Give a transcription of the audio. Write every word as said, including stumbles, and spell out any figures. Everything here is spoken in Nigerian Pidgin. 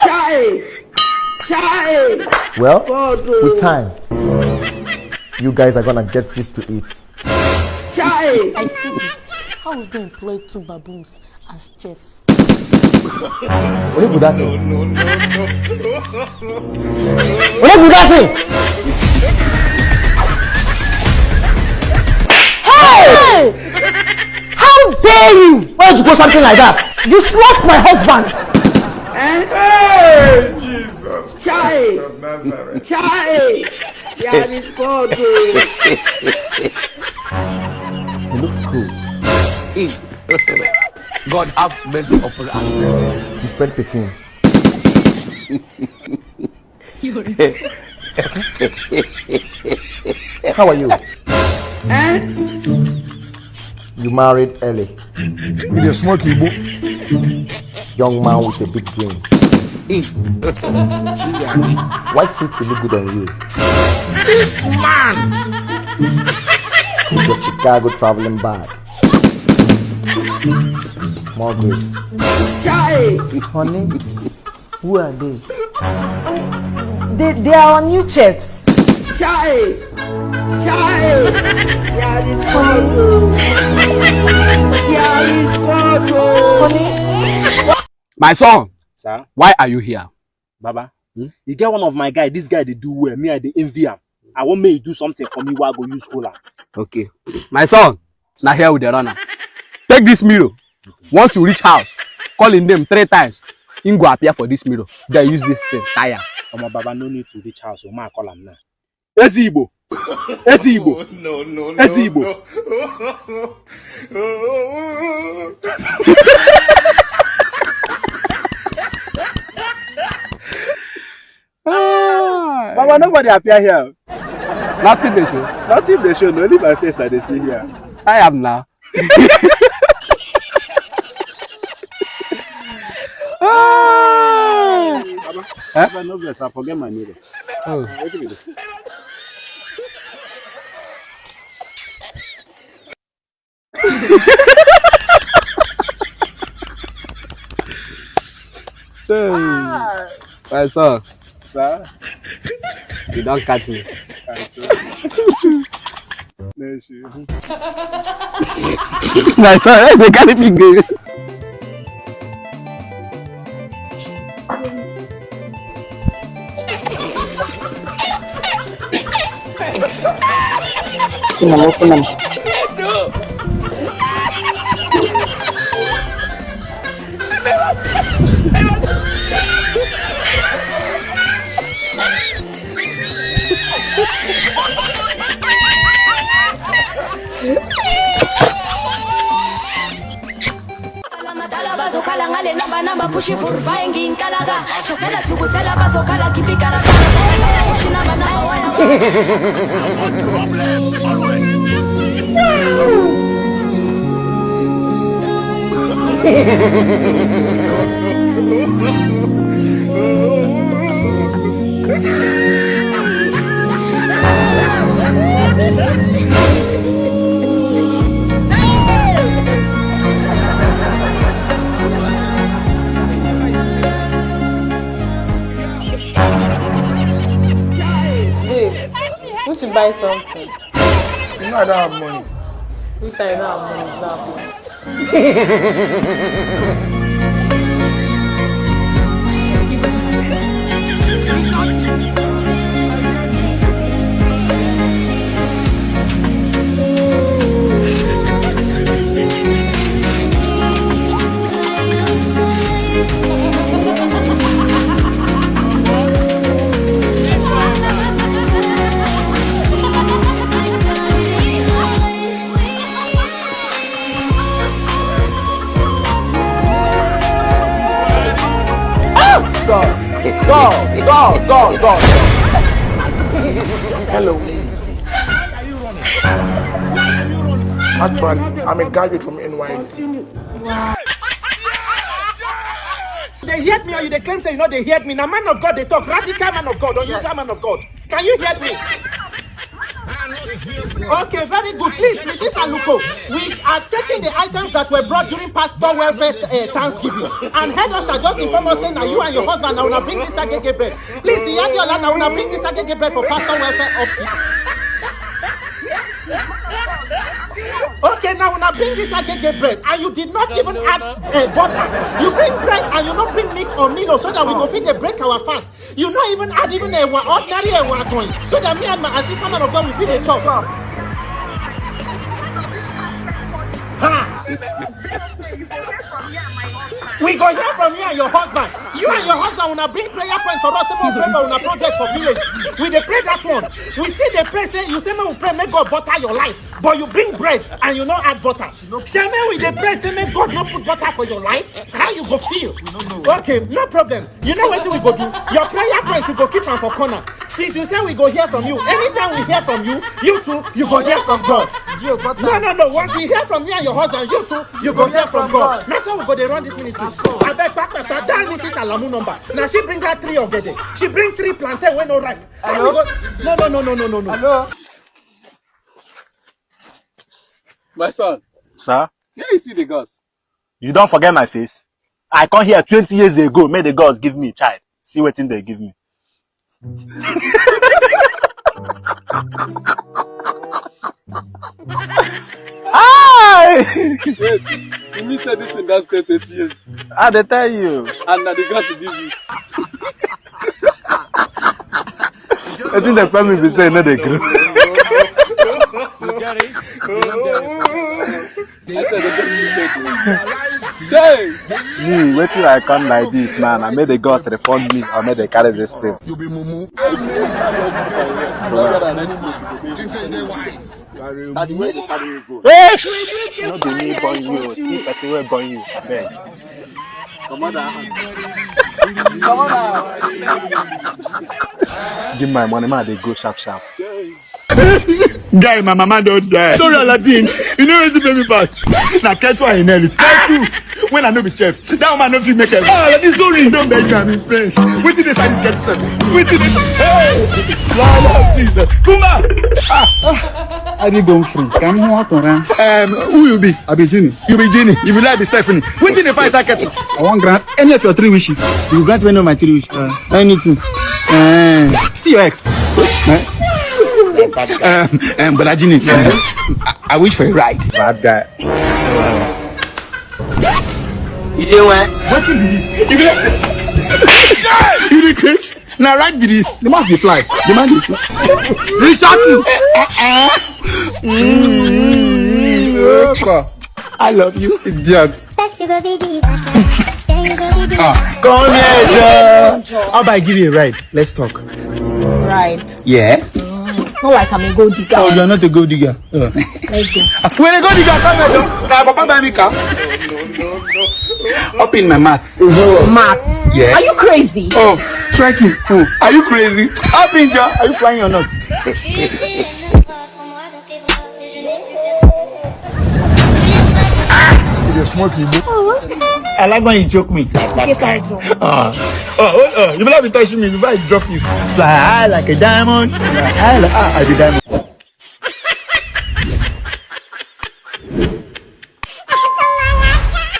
Chai! Chai! Well, God, oh. With time, you guys are gonna get used to it. Chai! I see it. How we go employ two baboons as chefs? What do you do that thing? What do you do that thing? Hey! How dare you? Why would you do something like that? You slapped my husband. Eh? Hey, Jesus Chai! Christ of Nazareth. Chai! Yeah, this God, oh. He looks cool. God have mercy upon us. He spent perfume. How are you? Eh? You married early. We dey smoke Igbo. Young man with a big dream. Why sweet will look good on you? This man! With your Chicago traveling bag. More grace. Chai! Honey, who are they? They, they are our new chefs. Chai! Chai! Yeah, this God, oh. Yeah, this God, oh. My son, Sir, why are you here? Baba, Hmm? You get one of my guy. This guy dey do well. Me, I dey envy am. I wan make you do something for me wey I go use hold am. Okay. My son, now here with the runner. Take this mirror. Once you reach house, call him name three times. Him go appear for this mirror. Then use this thing, tire. Omo, Baba, no need to reach house. Oma, call am now. Ezigbo. Ezigbo. No, no, Ezigbo. Ah, Baba, nobody appear here. Nothing dey show. Nothing dey show. No, only my face I dey see here. I am now. Ah. Baba, no vex, I forget my mirror. Oh. Wetin be this? So, my son, Sir, you don't catch me. I swear. No issue. My son, they carry me go. Matala bazokhala ngale nabana mapushi vurvaengi nkalaga. Sasela thukutsela bazokhala kipikara. Sasela kushina bana. Babe, we should buy something. You know I don't have money. Which I don't have money, you don't have money. Go, go, go, go, go. Hello. Actually, I'm a graduate from N Y S C. They hear me or you dey claim say you no dey hear me. Na man of God dey talk. Radical man of God, unusual man of God. Can you hear me? Okay, very good. Please, Missus Aluko, we are taking the items that were brought during Pastor Welfare uh, Thanksgiving. And head usher just inform us saying that you and your husband now bring this agege bread. Please, Iyadiola, now una bring this agege bread for Pastor Welfare upkeep. Okay, now una bring this agege bread, and you did not even add uh, butter. You bring bread and you not bring milk or Milo so that we go fit dey break our fast. You not even add even a wa- ordinary a wagon so that me and my assistant man of God we fit dey chop. Ha! We go hear from you and your husband. You and your husband una bring prayer point for us. Say we pray for una project for village. We dey pray that one. We still dey pray say you say make we pray make God butter your life, but you bring bread and you no add butter. Shey make we dey pray say make God no put butter for your life? How you go feel? Okay, no problem. You know wetin we go do? Your prayer point you go keep am for corner. Since you say we go hear from you, anytime we hear from you, you too, you go hear from God. No, no, no. Once we hear from you and your husband, you too, you go hear from God. Na so we go dey run this ministry. Abeg, kpakpakpa, dial Missus Alamu number. Na she bring that three ogede. She bring three plantain wey no ripe. How we go? No, no, no, no, no, no, no. Hello? My son, Sir, where you see the girls? You don't forget my face. I come here twenty years ago, make the girls give me child. See wetin they give me. Hi! Wait, you mean say this thing don stay thirty years? I dey tell you. And na the girls you give me. Wetin dey pay me be say e no dey grow. Hey! Me, wetin I come like this now, na make the gods refund me or make they carry this thing. Hey! No be me born you, see person wey born you, abeg. Give my money, man, they go sharp sharp. Guy, my mama don't die. Sorry, Aladdin. You know wetin pay me pass? Na kettle I inherit. Kettle. When I no be chef, that woman no fit make it. Ah, Aladdin, sorry. Don't beg me, I'm in pain. Wetin dey inside this kettle? Wetin dey? Hey, Lord, please. Kuma. Ah, ah. I dey go free. Come here, Tora. Um, who you be? I be Genie. You be Genie. If you like, be Stephanie. Wetin dey find inside kettle? I wan grant any of your three wishes. You grant me any of my three wishes. Uh, anything. Uh, see your ex. Eh? Um, um, Brother Genie, um, I, I wish for a ride. Bad guy. You dey where? Wetin be this? You dey, you dey craze? Na right be this. The man dey fly. The man dey fly. Richard. Mm, I love you, idiot. First you go be the bad guy, then you go be the Ah, come here, Joe. How about I give you a ride? Let's talk. Ride. Yeah. Not like I'm a gold digger. Oh, you're not a gold digger. Uh. Let's go. When I go digger, come here, Joe. Now, Papa buy me car. Up in my mouth. Matt, yeah. Are you crazy? Oh, thank you. Oh, are you crazy? Up in Joe. Are you flying or not? You dey smoke Igbo? I like when you joke me. Get out, Joe. Ah. Oh, oh, oh, you better be touching me before I drop you. Fly high like a diamond. Fly high like, ah, I be diamond.